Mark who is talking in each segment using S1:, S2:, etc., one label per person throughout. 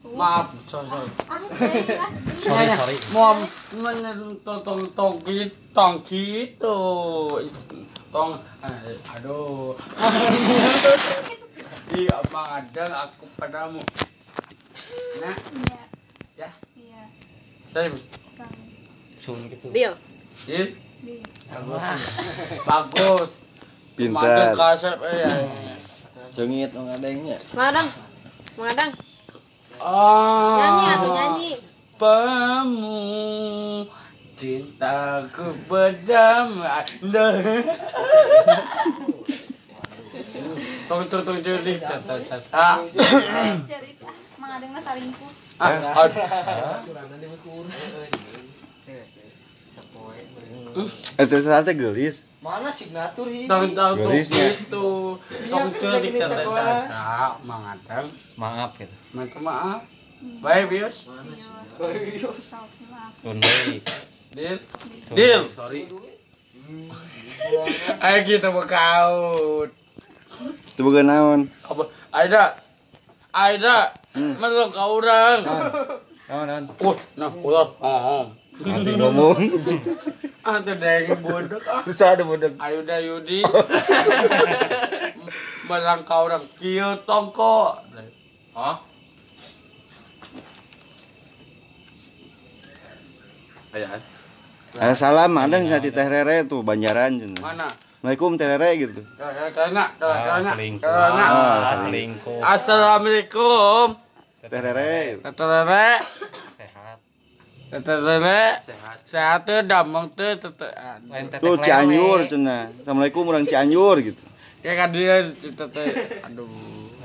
S1: Maaf, sorry. Sorry. Mau tong tong tong gitu. Tong aduh. Iya, Mang Adang aku padamu. Nah.
S2: Iya.
S1: Ya.
S2: Iya.
S1: Saya
S3: Sun gitu.
S4: Deal.
S1: Deal. Bagus. Bagus.
S5: Pintar.
S1: Kasep ya.
S5: Cengit Mang Adangnya.
S4: Mang Adang. Mang Adang.
S1: Oh.
S4: Nyanyi atau nyanyi.
S1: Pemu cintaku padamu. Tong tong tong jadi cerita.
S2: Cerita Mang Adang mah salingkuh.
S1: Ah.
S5: Eta saha teh geulis.
S3: Mana signatur ini?
S1: Tong tong itu. Tong cerita Mang Adang.
S3: Maaf gitu.
S1: Minta maaf. Baik, Bios. Deal. Deal. Sorry. Ayo kita buka.
S5: Itu bukan naon.
S1: Apa? Aida. Aida. Melong ka urang.
S5: Naon naon.
S1: Nah, ulah. Oh.
S5: Nanti ngomong.
S1: Ah, teh deng bodoh.
S5: Susah ada bodoh.
S1: Ayuda Yudi. Melang ka urang kieu tongko. Hah? Ayah.
S5: Salam, ada nggak teh Rere tuh Banjaran cenah.
S1: Mana?
S5: Assalamualaikum Teh Rere gitu.
S3: Selingkuh.
S1: Assalamualaikum.
S5: Teh Rere.
S1: Teh Rere.
S3: Sehat.
S1: Teh Rere.
S3: Sehat.
S1: Sehat teh damang teh
S5: tuh Cianjur cenah. Assalamualaikum urang Cianjur gitu.
S1: Ya kan dia teh aduh.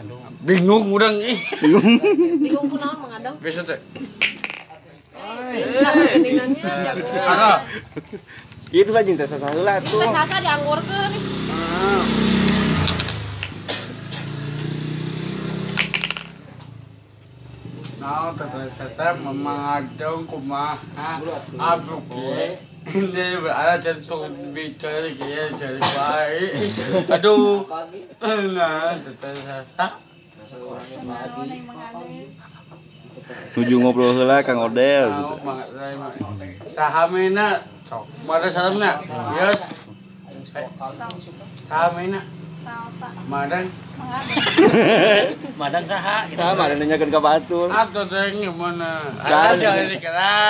S1: Aduh. Bingung urang ih.
S4: Bingung kunaon Mang Adang?
S1: Bisa teh.
S4: Ada.
S5: Itu lah jeung teh sasaheula tuh.
S4: Teh sasa dianggurkeun nih.
S1: Nah, teh teh Mang Adang kumaha abuk ge. Ini ada jantung bicara ge jadi baik. Aduh. Nah, teh sasa.
S5: Tujuh ngobrol heula Kang Odel gitu.
S1: Saha mena sok. Mana salamna? Yes. Saha mena?
S2: Salsa.
S1: Madang.
S3: Madang saha gitu.
S5: Saha madang nanyakeun ka batur.
S1: Atuh teh mana? Ada ini kera.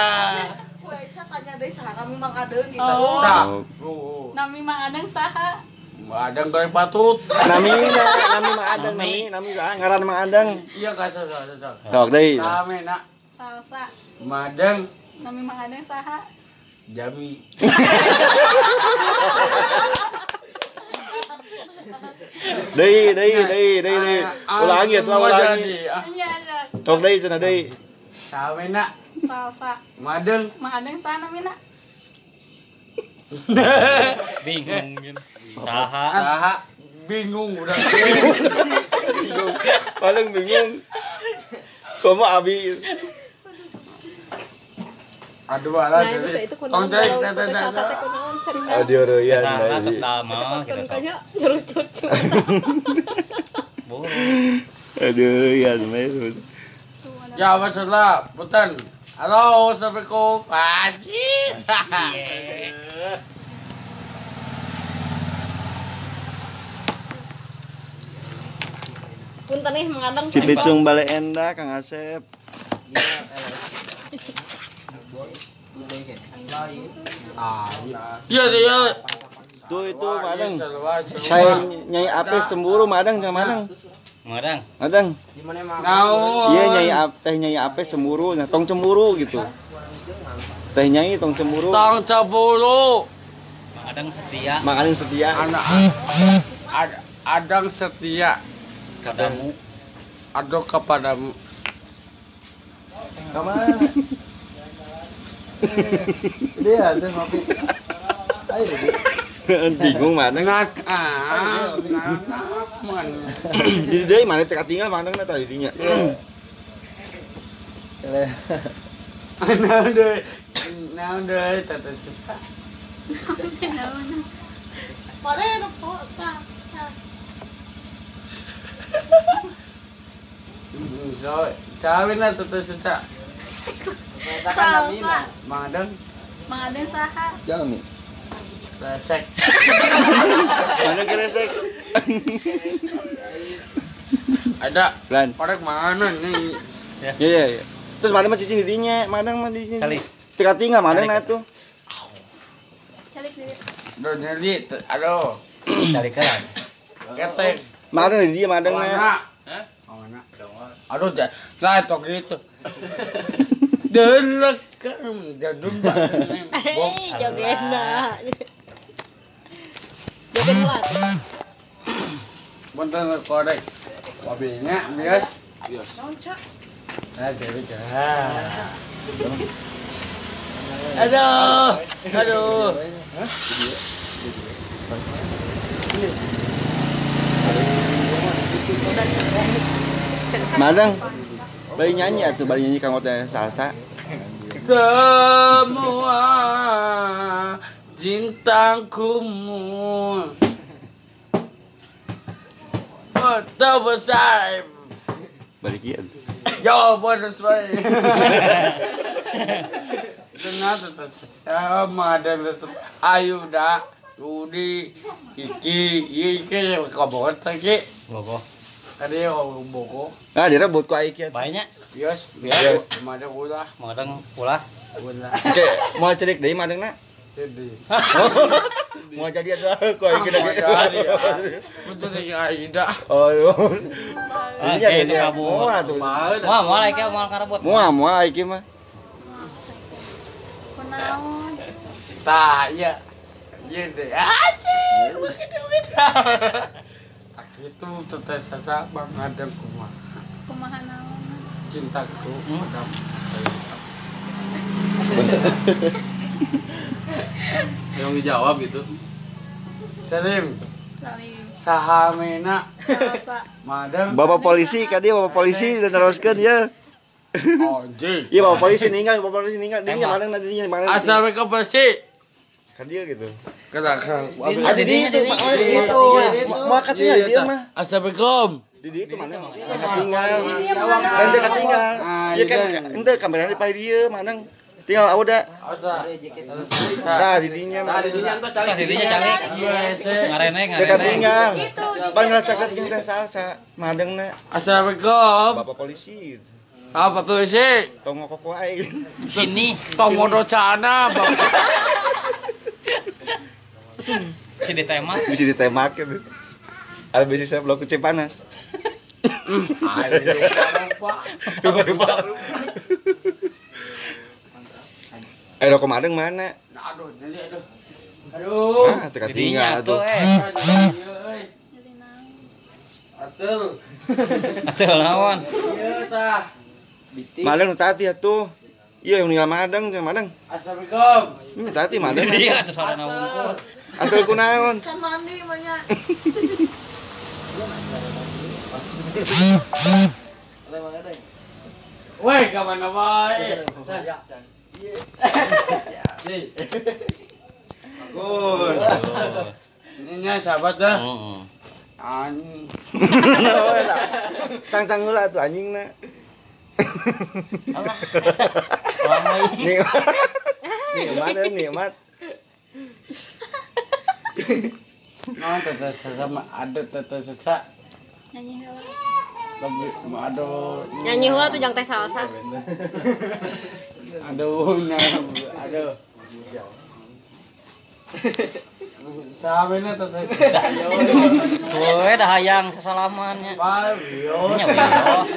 S6: Ku Eca tanya deui saha kami Mang Adeng gitu.
S1: Oh.
S2: Nami Mang Adeng saha?
S1: Mang Adeng goreng patut.
S5: Nami nami Mang Adeng nami nami saha ngaran Mang Adeng.
S1: Iya ka saha.
S5: Sok deui.
S1: Saha mena?
S2: Salsa.
S1: Madang.
S2: Nami Mang Adeng saha?
S1: Jami.
S5: Deui deui deui deui deui. Ulangi atuh ulangi.
S2: Iya,
S5: Sok deui cenah deui.
S1: Saha mena?
S2: Salsa.
S1: Madang.
S2: Mang Adeng saha namina?
S3: Bingung gitu. Saha.
S1: Saha. Bingung udah.
S5: Bingung. Paling bingung. Sama abi.
S1: Aduh alah jadi. Tong cek teh teh teh.
S5: Aduh royan.
S3: Pertama gitu.
S4: Cucu.
S5: Aduh ya mesut.
S1: Ya masalah punten. Halo, assalamualaikum. Haji.
S4: Punten nih Mang Adang.
S5: Cipicung Bale Endah Kang Asep.
S1: Iya iya.
S5: Tuh itu Mang Adang. Saya Nyai Apes cemburu Mang Adang sama Adang.
S3: Mang Adang.
S5: Adang.
S1: Naon?
S5: Iya Nyai Teh Nyai Apes cemburu, nah tong cemburu gitu. Teh Nyai tong cemburu.
S1: Tong cemburu.
S3: Mang Adang setia.
S5: Mang Adang setia.
S1: Anak Adang setia.
S3: Kepadamu.
S1: Aduh kepadamu.
S5: Kemana?
S7: Dia teh ngopi. Ayo Dedi.
S5: Bingung mana? Jadi deui mana teh katinggal mana teh dinya.
S1: Naon deui? Naon deui teh susah.
S6: Mana yang kota?
S1: So, cawin lah tuh suca.
S2: Salsa.
S1: Mang Adeng.
S2: Mang Adeng saha?
S7: Jami.
S1: Resek.
S5: Mana keresek?
S1: Ada.
S5: Lan.
S1: Korek mana nih?
S5: Ya ya ya. Terus mana mah cicing di dinya, mana mah di dinya.
S3: Calik.
S5: Teu tinggal mana na tuh.
S2: Calik deui.
S1: Duh nyeri, aduh.
S3: Calikan.
S1: Ketek.
S5: Mana di dia madang na.
S1: Hah? Mana? Aduh, lah tok gitu. Delek jadum
S4: Eh, jogena. Joget ulat.
S1: Punten korek. Kopinya bias.
S5: Bias.
S1: Nah, jadi Aduh. Aduh.
S5: Madang. Bari nyanyi atuh, bari nyanyi kanggo teh salsa.
S1: Semua cintaku terbesar.
S5: Balik ieu.
S1: Jawaban sesuai. Ternyata sama ada ayu dah, Rudi, Iki, Iki kobot lagi.
S3: Bogo.
S1: Tadi bogo.
S5: Ah, dia rebut ku aing.
S3: Banyak.
S1: Bios, bios. Madang ulah.
S3: Madang ulah.
S1: Ulah.
S5: Oke, mau cerik deui madangna?
S1: Sedih.
S5: Mau jadi atuh ku aing lagi.
S1: Betul deui aing dah.
S5: Oh.
S3: Ini itu kabur. Moal moal iki moal karebut.
S5: Moal moal iki mah.
S2: Kunaon?
S1: Tah, iya. Ieu teh. Anjing, begitu begitu. Tak gitu teteh sasa Bang Adeng kumaha.
S2: Kumaha naon?
S1: Cintaku padamu.
S8: Yang dijawab gitu.
S1: Salim.
S2: Salim.
S1: Sahamena.
S2: Salsa.
S1: Madam.
S5: Bapak polisi ka dia bapak polisi teruskeun ya.
S1: Anjing.
S5: Iya bapak polisi ninggal, bapak polisi ninggal. Dinya mana na dinya mana.
S1: Assalamualaikum polisi.
S5: Ka dia gitu.
S1: Kata
S5: Ada di itu, itu. Mau katinggal dia mah.
S1: Assalamualaikum.
S5: Di itu mana? Katinggal. Ente katinggal. Iya kan ente kamerana di dieu manang. Tinggal udah. Tah di dinya.
S8: Tah di dinya entos calik.
S3: Di dinya calik. Ngarene ngarene.
S5: Katinggal. Paling racaket jeung teh salsa madengna.
S1: Assalamualaikum.
S5: Bapak polisi.
S1: Apa polisi?
S5: Tong ngokok wae.
S3: Sini.
S1: Tong modo cana, Bapak.
S3: Bisa ditembak.
S5: Bisa ditembak gitu. Ada bisa saya blok kucing panas.
S1: Ayo, Pak.
S5: Eh, rokok madeng mana?
S1: Aduh, jadi aduh. Aduh.
S5: Ah, teka tinggal tuh.
S1: Atul.
S3: Atul naon?
S1: Iya tah.
S5: Madeng tati atuh. Iya, yang ninggal madeng, jeung madeng.
S1: Assalamualaikum.
S5: Ini tati madeng.
S3: Iya atuh salah naon.
S5: Atul kunaon?
S6: Can mandi mah nya.
S1: Woi, ka mana wae? Bagus. Ini sahabat dah. Anjing.
S5: Cang-cang heula atuh anjingna. Nikmat, nikmat.
S1: Non teteh sama ada teteh sesa.
S2: Nyanyi heula.
S1: Lebih aduh.
S4: Nyanyi heula tuh jang teh salsa.
S1: Aduh, aduh. Samene teteh.
S3: Kowe dah hayang sasalamannya.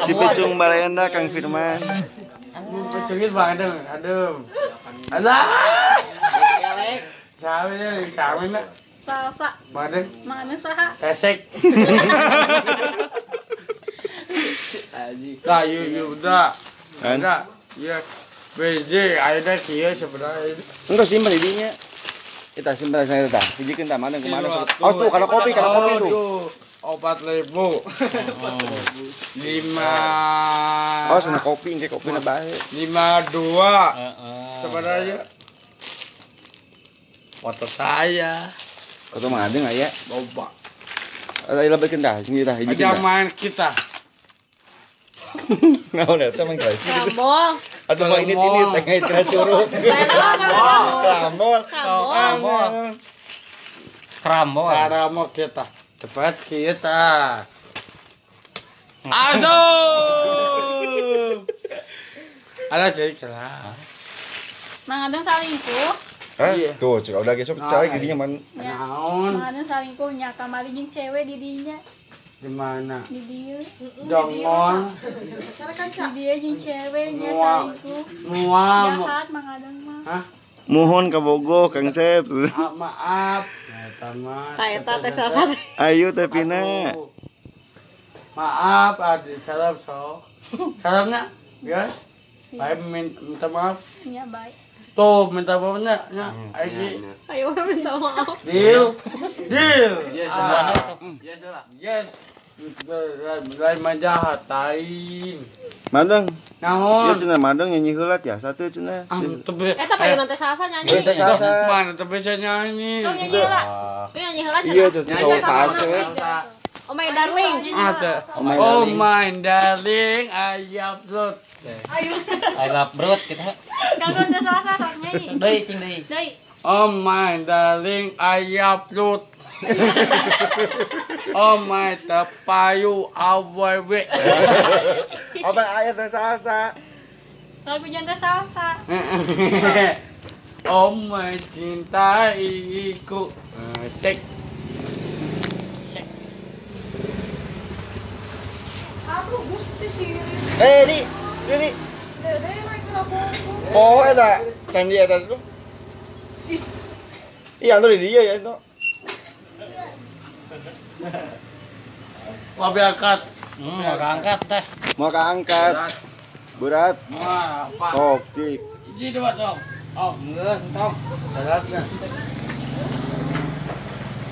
S5: Cipicung Balenda Kang Firman.
S1: Pesungit banget aduh. Alah. Samene, samene.
S2: Salsa.
S1: Madeng.
S2: Mana saha?
S1: Resek. Nah, yuk udah. Udah. Iya. BJ ada kieu sebenarnya.
S5: Enggak simpen di dinya. Kita simpen saya tah. Hijikeun tah mana kemana. Oh tuh kalau kopi tuh.
S1: 4.000. 5.
S5: Oh, sana kopi engke kopi na bae.
S1: 52. Sebenarnya foto saya.
S5: Foto mah ada enggak ya?
S1: Loba.
S5: Ada lebih tah, ini tah hijikeun.
S1: Aja main kita.
S5: Naon eta mah guys.
S4: Karambol.
S5: Atuh mah ini teh ngait kana curug. Karambol.
S3: Karambol. Karambol.
S1: Karambol kita. Cepat kita. Aduh. Ada jadi kelas.
S2: Mang Adeng salingkuh.
S5: Hah? Tuh, cek udah gesok cari didinya man.
S1: Naon?
S2: Mang Adeng salingkuh nya kamari jeung cewek di dinya.
S1: Di mana?
S2: Di dieu.
S1: Jongon.
S2: Di dieu jeung cewek nya salingkuh.
S1: Mual.
S2: Jahat Mang Adeng mah.
S1: Hah?
S5: Mohon kabogoh Kang Cep.
S1: Maaf. Eta mah.
S4: Tah eta teh salsa.
S5: Ayo Teh Pina.
S1: Maaf, adik salam sok. Salamnya, guys. Baik minta maaf.
S2: Iya, baik.
S1: Tuh, minta maafnya, nya. Ayo.
S4: Ayo minta maaf.
S1: Deal. Deal.
S8: Yes, yes lah.
S1: Yes. Lain mah jahat lain.
S5: Madeng.
S1: Naon?
S5: Ieu cenah Madeng nyanyi heula tiasa teu cenah.
S4: Eta payun teh salsa nyanyi.
S5: Teh salsa.
S1: Mana teu bisa nyanyi.
S4: Sok nyanyi heula. Nyanyi heula cenah.
S5: Iya, cenah pase.
S4: Oh my darling.
S1: Oh my darling, I upload.
S6: Ayo.
S3: I love brut kita.
S2: Kalau teh salsa sok nyanyi.
S3: Deui cing deui.
S2: Deui.
S1: Oh my darling, I upload. Oh my tepayu awewe.
S5: Apa ayat teh salsa?
S2: Lagu jangan teh salsa.
S1: Oh my cintaiku. Sek.
S6: Aduh Gusti sirik.
S5: Eh, di. Di.
S6: Dede naik kerabongko.
S5: Oh, eta candi eta tuh. Iya, atuh di dieu ya itu.
S1: Mau angkat.
S3: Mau angkat teh.
S5: Mau keangkat. Berat.
S1: Wah, apa?
S5: Oh, cik.
S1: Ini coba tong. Oh, geus tong. Beratnya.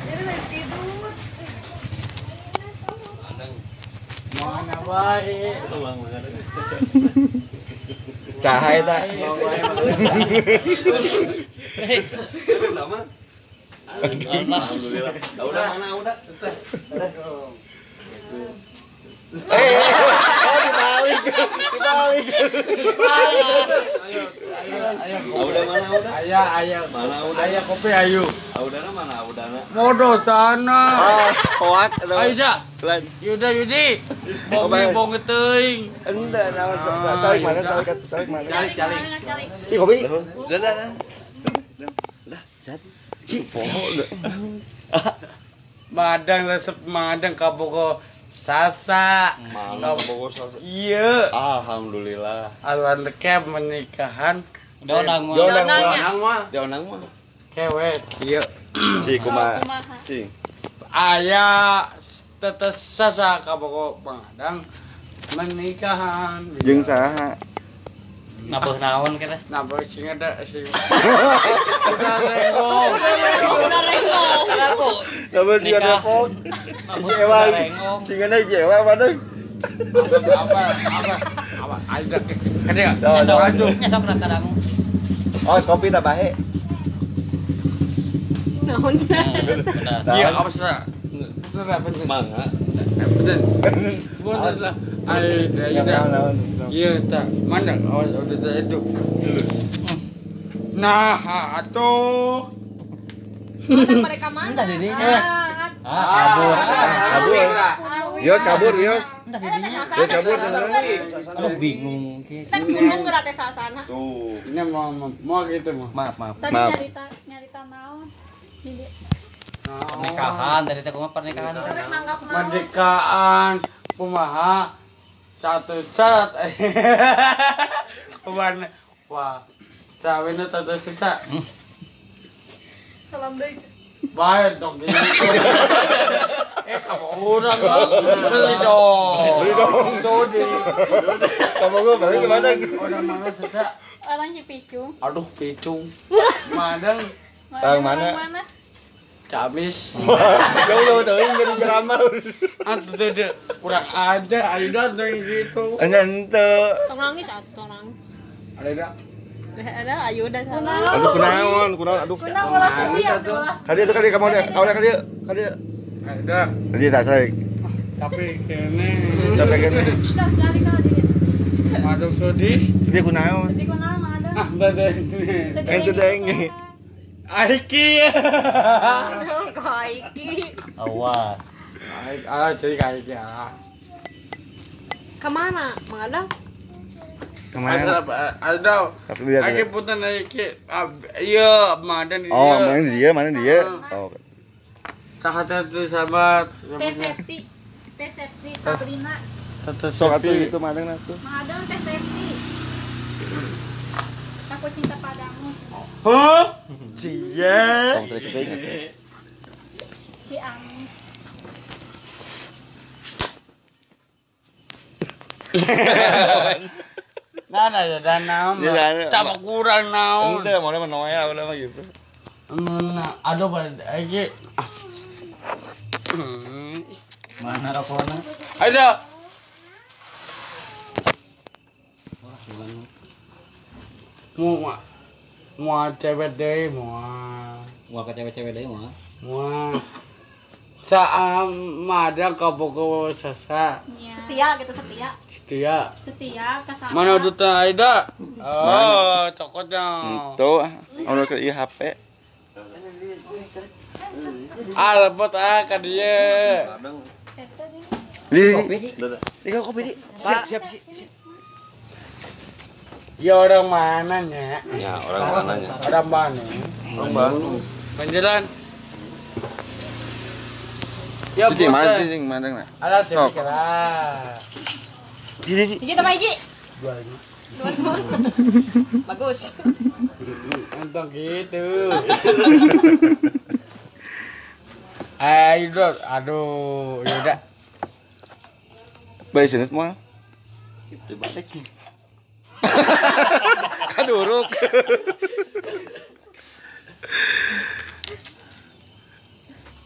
S6: Ini lagi tidur.
S1: Mana wae.
S5: Cahaya eta.
S8: Alhamdulillah. Udah mana udah.
S5: Oh dibalik. Dibalik.
S1: Ayo.
S8: Udah mana udah?
S1: Aya, aya.
S8: Mana udah?
S1: Aya kopi ayo.
S8: Udahna mana udahna?
S1: Modo sana.
S5: Oh, kuat.
S1: Ayo dah. Yuda Yudi. Bong bong teuing.
S5: Enda naon calik mana calik calik mana?
S8: Calik calik.
S5: Ih kopi.
S8: Udah dah.
S5: Udah, jat. Ih, poho.
S1: Madang resep madang kabogo sasa.
S5: Kabogo sasa.
S1: Iya.
S8: Alhamdulillah.
S1: Awan kep menikahan.
S3: Donang mah.
S8: Donang mah. Donang mah.
S1: Kewet.
S5: Iya. Si kumaha. Si.
S1: Aya tetes sasa kabogo madang menikahan.
S5: Jeung saha?
S3: Nabeuh naon kita?
S1: Nabeuh sing ada sing. Udah renggong.
S4: Udah renggong.
S3: Aku.
S5: Nabeuh sing ada pok. Jewa. Sing ada jewa mana?
S1: Apa apa apa ayo kene. Aduh.
S3: Nyesok rata kamu.
S5: Oh, kopi tak bae.
S4: Naon cenah?
S1: Iya, apa sih?
S8: Mangga.
S1: Bener. Bener lah. Ayo, iya tak mana? Oh, udah itu. Nah, atuh.
S4: Mana mereka mana?
S3: Entah didinya. Ah, kabur.
S5: Kabur. Yos kabur, Yos.
S3: Entah didinya.
S5: Yos kabur.
S3: Aduh bingung.
S6: Kan gunung ngerate sasana.
S5: Tuh.
S1: Ini mau gitu mau.
S3: Maaf, maaf.
S2: Tadi nyarita naon?
S3: Pernikahan tadi teh kumaha pernikahan?
S1: Pernikahan kumaha satu saat. Kumaha wah. Sawina tata sita.
S6: Salam deui.
S1: Bae dong gitu. Kamu urang beli dong.
S5: Beli dong.
S1: Sodi.
S5: Kamu gua beli kemana?
S1: Orang mana sesa?
S2: Orang Cipicung.
S1: Aduh, Picung. Madang.
S5: Orang mana?
S1: Camis.
S5: Jauh teuing jadi ceramah.
S1: Atuh teh kurang aja ayeuna teh gitu.
S5: Ente.
S4: Tong nangis atuh tong nangis.
S1: Ada
S4: Ada ayo udah sama.
S5: Aduh kunaon, kunaon aduh.
S2: Kunaon ulah sih ya.
S5: Kadieu tuh kadieu kamu kadieu kadieu kadieu.
S1: Ada.
S5: Tadi tak saya.
S1: Tapi kene.
S5: Capek kene.
S1: Madang sedih.
S5: Sedih kunaon?
S2: Sedih kunaon Mang Adeng?
S1: Ah, badai.
S5: Itu denge.
S1: Aiki.
S4: Aiki.
S3: Awas.
S1: Ah, jadi kayak ya.
S4: Kemana, Mang Adeng?
S5: Kemana?
S1: Ada. Aiki punten Aiki. Iya, Mang Adeng di dia.
S5: Oh, mana dia? Mana dia? Oh.
S1: Sahabat sahabat.
S2: Teh Septi. Teh Septi Sabrina.
S5: Sok atuh itu Mang Adeng tuh.
S2: Mang Adeng Teh Septi. Aku cinta padamu.
S1: Hah? Cie.
S2: Ciamis.
S1: Nah, nah, ya dan naon. Cabak kurang naon.
S5: Ente mau menoel udah mah gitu.
S1: Nah, aduh iki.
S3: Mana rokokna?
S1: Ayo. Mau cewek deh, mau
S3: ke cewek-cewek deh, mau.
S1: Mau. Sama ada kabogo sasa.
S4: Setia gitu, setia.
S1: Setia.
S2: Setia ke sama.
S1: Mana duta Aida? Oh, cokotnya.
S5: Itu, ono ke ieu HP.
S1: Ah, lepot ah ka dieu.
S5: Di. Di kopi di. Siap, siap, siap.
S1: Ya orang mana nya?
S8: Ya orang mana nya?
S1: Orang Bandung.
S8: Orang Bandung.
S1: Panjalan. Ya
S5: cicing mana cicing mana na?
S1: Ada cicing kira.
S5: Hiji
S4: hiji tambah hiji.
S1: 25.
S4: 25. Bagus.
S1: Entong gitu. Ayo, aduh, yaudah.
S5: Balik sini semua.
S8: Itu balik.
S5: Kaduruk.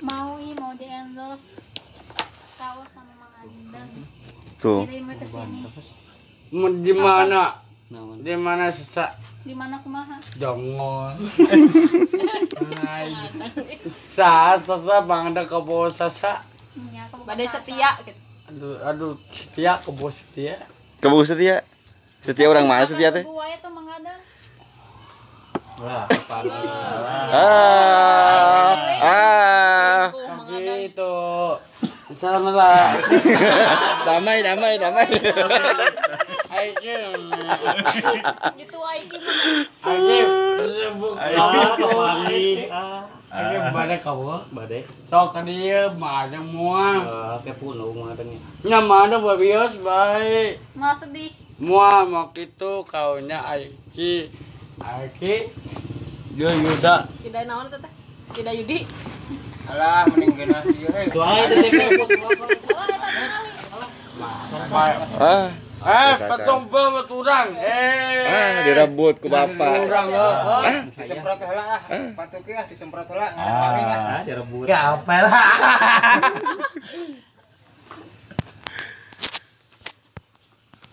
S2: Mau mau di endorse kaos sama Mang Adeng.
S5: Tuh.
S2: Kirim ke sini.
S1: Di mana? Di mana sesak?
S2: Di mana kumaha?
S1: Jongon. Sasa Bang Adeng kebo sasa.
S2: Ya,
S4: badai setia gitu.
S1: Aduh, aduh, setia kebo setia.
S5: Kebo setia. Setia orang mana setia teh?
S3: Wah, kepala.
S5: Ah.
S1: Gitu. Salam lah.
S5: Damai, damai, damai.
S1: Aiki.
S4: Gitu Aiki.
S1: Aiki. Aiki badai kau,
S3: badai.
S1: Sok dia ada muang.
S3: Kayak puno muang.
S1: Nya mana babios baik.
S2: Malah sedih.
S1: Mua mau gitu kaunya Aiki. Aiki. Yo Yuda.
S4: Yuda naon teh? Yuda Yudi.
S1: Alah mending geunah ieu heuh.
S3: Doa teh teh.
S1: Ah. Patung banget urang.
S5: Ah, direbut ku bapak.
S1: Urang heuh.
S7: Disemprot heula ah. Patung ah disemprot heula.
S3: Ah, direbut.
S1: Gape lah.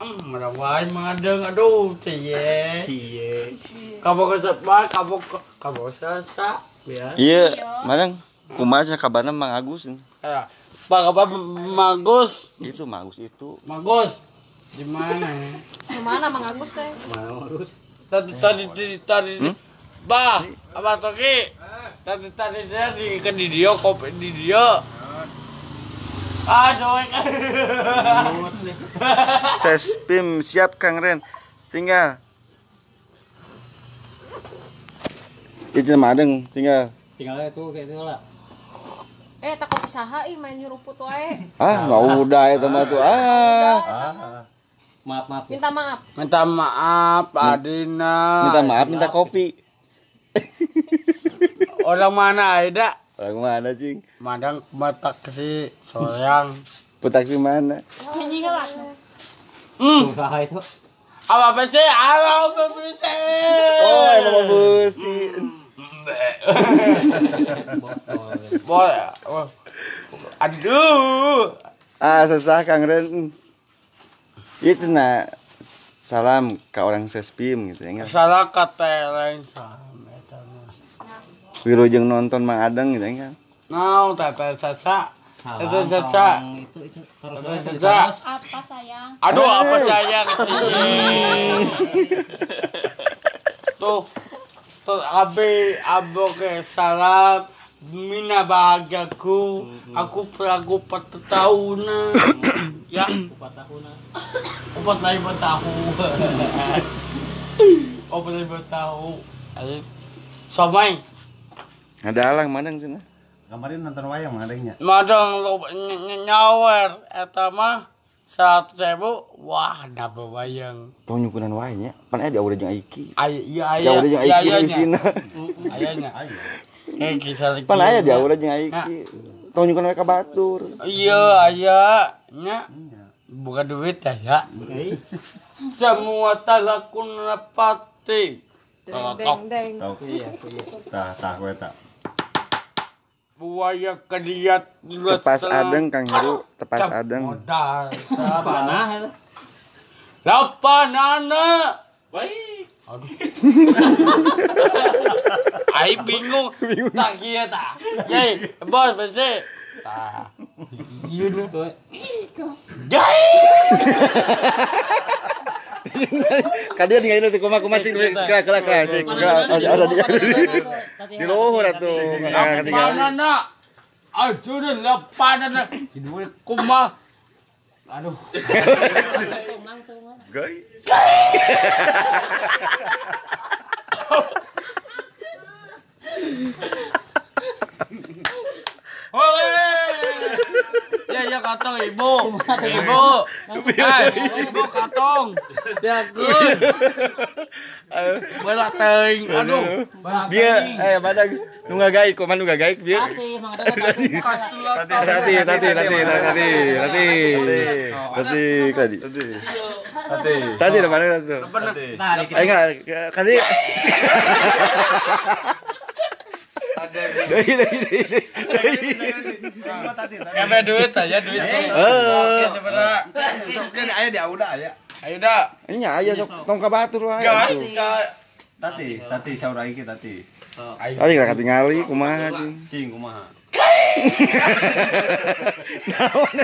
S1: Merawai Mang Adeng, aduh, cie.
S3: Cie.
S1: Kamu kesepak, kamu kamu sasa, ya.
S5: Iya, Mang, kumaha kabarna Mang Agus?
S1: Pak apa Mang Agus?
S5: Itu Mang Agus itu.
S1: Mang Agus. Di mana?
S4: Di mana Mang Agus teh?
S3: Mana Mang Agus?
S1: Tadi. Bah, apa toki? Tadi dia di ke di dia kopi di dia. Ah, cuek.
S5: Sespim siap Kang Ren. Tinggal. Itu Mang Adeng tinggal.
S3: Tinggal itu kayak itu lah.
S4: Tak usaha ih main nyeruput wae.
S5: Ah, enggak udah eta mah tuh. Ah.
S3: Maaf, maaf.
S4: Minta maaf.
S1: Minta maaf Adina.
S5: Minta maaf, minta kopi.
S1: Orang mana Aida?
S5: Orang mana, Cing?
S1: Madang taksi soyang.
S5: Taksi mana?
S2: Anjing lah.
S3: Usaha itu.
S1: Apa sih? Apa sih?
S5: Oh, emang bersih.
S1: Boleh. Aduh.
S5: Ah, susah Kang Ren. Itu nah salam ke orang Sespim gitu ya.
S1: Salah kata lain salam.
S5: Wilujeng nonton Mang Adeng gitu ya kan.
S1: Nah, tata caca. Tata caca.
S3: Itu.
S2: Apa sayang?
S1: Aduh, apa sayang kecil. Tuh, tuh abe abo ke salam mina bahagiaku. Aku peragu 4 tahun. Ya, 4 tahun. 4 tahun. 4 tahun. Somai.
S5: Ada alang madang cenah.
S8: Kemarin nonton wayang madangnya.
S1: Madang nyawer eta mah 100.000 wah napa wayang.
S5: Tong nyukunan wae nya. Pan aya diaure jeung Aiki.
S1: Aya iya aya.
S5: Diaure jeung Aiki di sina.
S1: Ayanya. Eh kisah
S5: Pan aya diaure jeung Aiki. Tong nyukunan wae ka batur.
S1: Iya aya nya. Bukan duit ya. Semua talakun rapati.
S6: Deng deng.
S8: Iya. Tah tah we tah.
S1: Buaya kediat
S5: tepas adeng Kang Heru, tepas adeng.
S1: Modal panah. Lapanana. Baik. Aduh. Ai bingung. Tak kieu tah. Yei, bos besi. Tah. Ieu nu. Gai.
S5: Kadia ningali teh kumaha kumaha cing kela kela kela cing. Ada di luhur atuh.
S1: Lapanana. Aduh lapanana. Duit kumaha. Aduh.
S8: Gai.
S1: Ya ya katong ibu. Ibu. Ibu katong. Ya kun. Balak teuing. Aduh.
S5: Dia badag nu ngagaik kumaha nu ngagaik bieu.
S3: Tati mang tati.
S5: Tati tati tati tati tati. Tati tadi. Tati. Tati mana tuh? Tati. Enggak kali. Dari
S1: Kabe duit aja duit. Heeh. Sebenarnya
S7: sok kan aya di Auda aya.
S1: Ayo da.
S5: Nya aya sok tong ka batur wae.
S8: Tati, tati saur aing tati.
S5: Tadi lah katingali kumaha cing.
S8: Cing kumaha.
S5: Naon?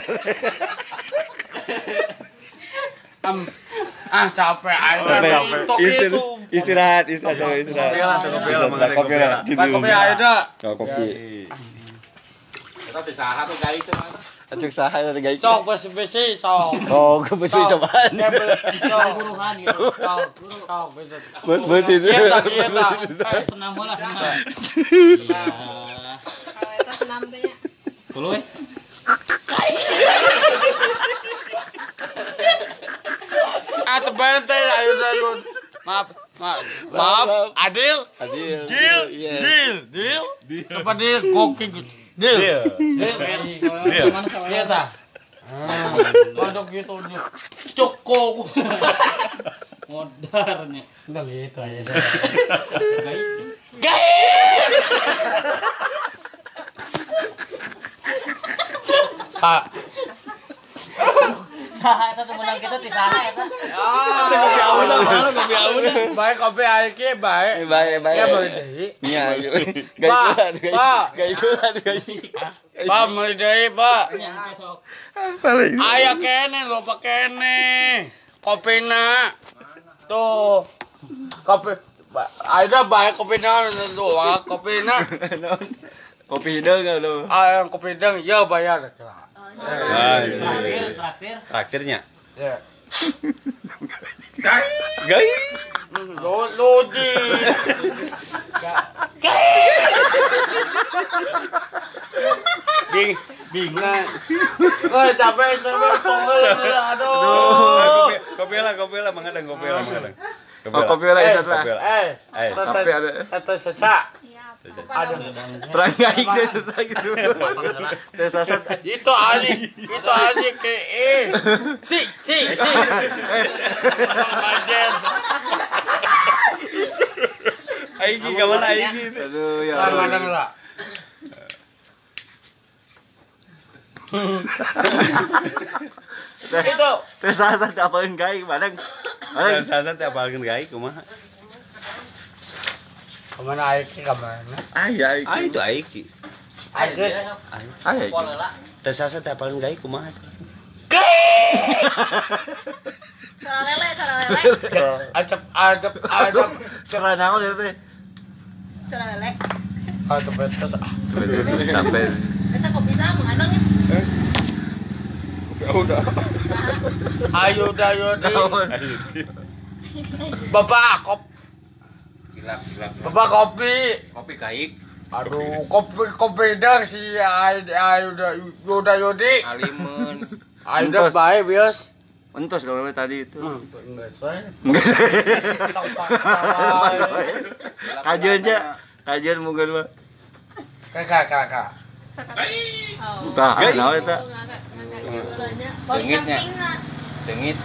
S1: Ah capek aja.
S5: Istirahat, istirahat, istirahat. Kopi lah,
S1: kopi ayo dah.
S5: Kopi.
S9: Kita di saha tuh gai itu mah.
S5: Acuk saha teh gai.
S1: Sok besi-besi sok.
S5: Sok besi cobaan.
S1: Sok buruhan gitu. Sok, sok besi.
S5: Besi itu.
S1: Iya, iya.
S3: Senam bola senam.
S6: Iya. Kalau eta senam teh nya.
S3: Kulo we.
S1: Ah tebal teh ayo ayo. Maaf, maaf. Maaf, Adil.
S5: Adil.
S1: Deal, deal, deal. Siapa deal? Koki. Deal. Deal. Deal. Iya tah. Waduh gitu. Coko.
S3: Modarnya.
S1: Enggak gitu aja. Gai. Pak.
S3: Saha eta teu meunang kita ti saha eta.
S1: Ah, kopi auna, kopi auna. Bae kopi aing bae.
S5: Bae, bae.
S1: Ya bae deui.
S5: Nya.
S1: Pak, Pak.
S5: Gak ikut atuh.
S1: Pak, meuli deui, Pak. Aya kene loba kene. Kopina. Tuh. Kopi ada bae kopina tuh, kopina.
S5: Kopi hideung lu.
S1: Ah, kopi hideung ya bayar.
S3: Traktir, traktir.
S8: Traktirnya.
S1: Ya.
S5: Gai. Gai.
S1: Lodi. Gai. Bing, bingung. Woi, capek, capek. Aduh.
S8: Kopi lah, kopi lah, mangadang kopi lah, mangadang.
S5: Kopi lah, isat lah.
S1: Eh,
S5: kopi ada.
S1: Atau seca. Aduh,
S5: terang gaik deh susah gitu. Tersasat.
S1: Itu aja ke si si si.
S8: Aiki kawan Aiki.
S5: Aduh ya.
S1: Allah. Itu
S5: tersasat apalin gaik bareng.
S8: Tersasat apalin gaik kumaha?
S1: Kemana Aiki kemana?
S5: Aya Aiki.
S8: Ah itu Aiki.
S1: Aiki.
S8: Aiki. Tersasat apalin gaik kumaha?
S4: Suara lele, suara lele.
S1: Acep acep acep.
S5: Suara naon eta teh?
S4: Suara lele.
S1: Acep eta
S5: sampai.
S4: Eta kopi saha Mang Anang ya?
S5: Kopi udah.
S1: Ayo dah yo di. Bapak kop.
S9: Gila, gila.
S1: Bapak kopi.
S9: Kopi kaik.
S1: Aduh, kopi kopi dah si ayo dah yoda yodi.
S9: Alimun.
S1: Ayo dah bae bios.
S5: Entos kalau tadi itu.
S1: Enggak saya.
S5: Kajian aja. Kajian mungkin mah.
S1: Kakak kakak.
S5: Tah, naon eta?
S9: Sengitnya. Sengit.